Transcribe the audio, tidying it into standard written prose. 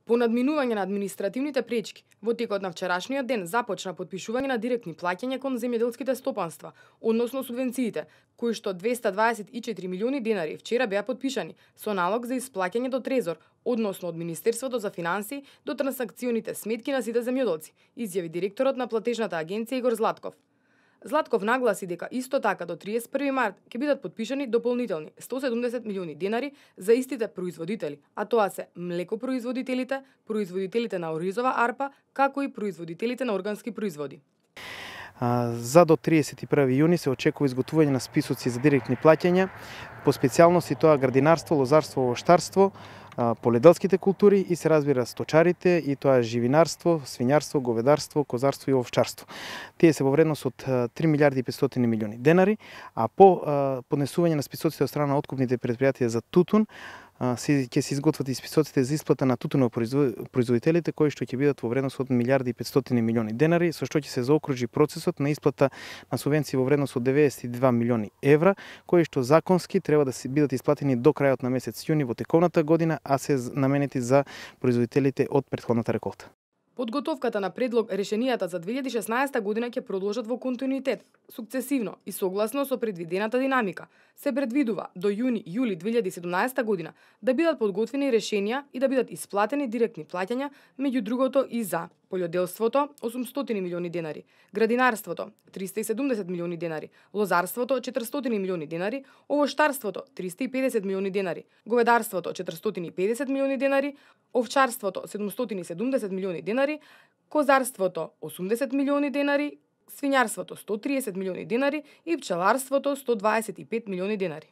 По надминување на административните пречки, во текот на вчерашниот ден започна подпишување на директни плаќања кон земјоделските стопанства, односно субвенциите, кои што 224 милиони денари вчера беа подпишани со налог за исплаќање до Трезор, односно од Министерството за финансии до трансакционите сметки на сите земјоделци, изјави директорот на платежната агенција Игор Златков. Златков нагласи дека исто така до 31 март ќе бидат подпишани дополнителни 170 милиони денари за истите производители, а тоа се млекопроизводителите, производителите на оризова арпа, како и производителите на органски производи. За до 31 јуни се очекува изготвување на списоци за директни плаќања, по специјалности тоа градинарство, лозарство, овоштарство, поледелските култури и се разбира сточарите и тоа живинарство, свињарство, говедарство, козарство и овчарство. Тие се во вредност од 3 милиарди и 500 милиони денари, а по поднесување на списоците од страна на откупните предпријатија за тутун ќе се изготват и списоците за исплата на тутунов производителите кои што ќе бидат во вредност од милиарди и 500 милиони денари, со што ќе се заокружи процесот на исплата на субвенции во вредност од 92 милиони евра, кои што законски треба да се бидат исплатени до крајот на месец јуни во тековната година, а се наменети за производителите од претходната реколта. Подготовката на предлог решенијата за 2016 година ќе продолжат во континуитет, сукцесивно и согласно со предвидената динамика. Се предвидува до јуни-јули 2017 година да бидат подготвени решенија и да бидат исплатени директни плаќања, меѓу другото и за полјоделството 800 милиони денари, градинарството 370 милиони денари, лозарството 400 милиони денари, овоштарството 350 милиони денари, говедарството 450 милиони денари, овчарството 770 милиони денари, козарството 80 милиони денари, свињарството 130 милиони денари и пчеларството 125 милиони денари.